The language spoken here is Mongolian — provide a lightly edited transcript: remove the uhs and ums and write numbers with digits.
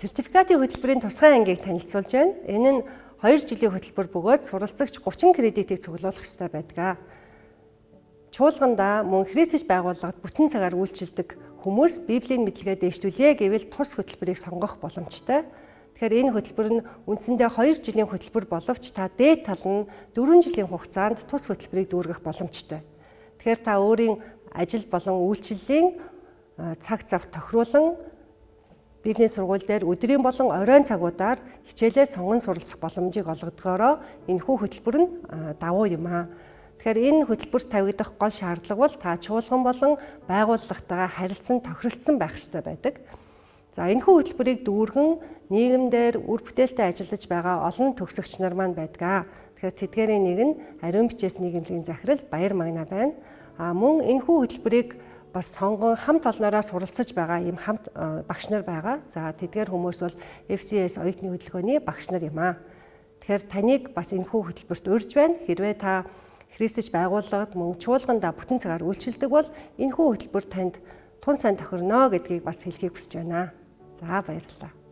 Сертификатын хөтөлбөрийн тусгай ангийг танилцуулж байна. Энэ нь 2 жилийн хөтөлбөр бөгөөд суралцагч 30 кредитийг цуглуулах ёстой байдаг. Чуулгандаа мөн Христэс байгууллагад бүтэн цагаар үйлчилдэг хүмүүс Библийн мэдлэгээ дээшлүүлье гэвэл тус хөтөлбөрийг сонгох боломжтой. Тэгэхээр энэ хөтөлбөр нь үндсэндээ 2 жилийн хөтөлбөр боловч та дээд тал нь 4 жилийн хугацаанд тус хөтөлбөрийг дүүргэх боломжтой. Тэгэхээр та өөрийн ажил болон үйлчлэлийн цаг зав тохируулан Библийн сургууль дээр өдрийн болон оройн цагуудаар хичээлээ сонгон суралцах боломжийг олгодгоороо энэхүү хөтөлбөр нь давуу юм аа. Тэгэхээр энэ хөтөлбөрт тавигдах гол шаардлага бол та чуулган болон байгууллагатайгаа харилцан тохиролцсон байх ёстой байдаг. За, энэхүү хөтөлбөрийг дүүргэн нийгэмдэр үр бүтээлтэй ажиллаж байгаа олон төгсөгч нар маань байдаг. Тэгэхээр тэдгээрийн нэг нь Ариун бичээс нийгэмлэгийн захирал Баяр Магна байна. А мөн энэхүү хөтөлбөрийг бас сонгон хамт олноороо суралцаж байгаа ийм хамт багш нар байгаа. За, тэдгээр хүмүүс бол FCS оюутны хөдөлгөөний багш нар юм аа. Тэгэхээр таныг бас энэхүү хөтөлбөрт урьж байна. Хэрвээ та Христэс байгууллагад мөн чуулгандаа бүтэн цагаар үйлчилдэг бол энэхүү хөтөлбөр танд тун сайн тохирно гэдгийг бас хэлэхийг хүсэж байна. За, баярлалаа.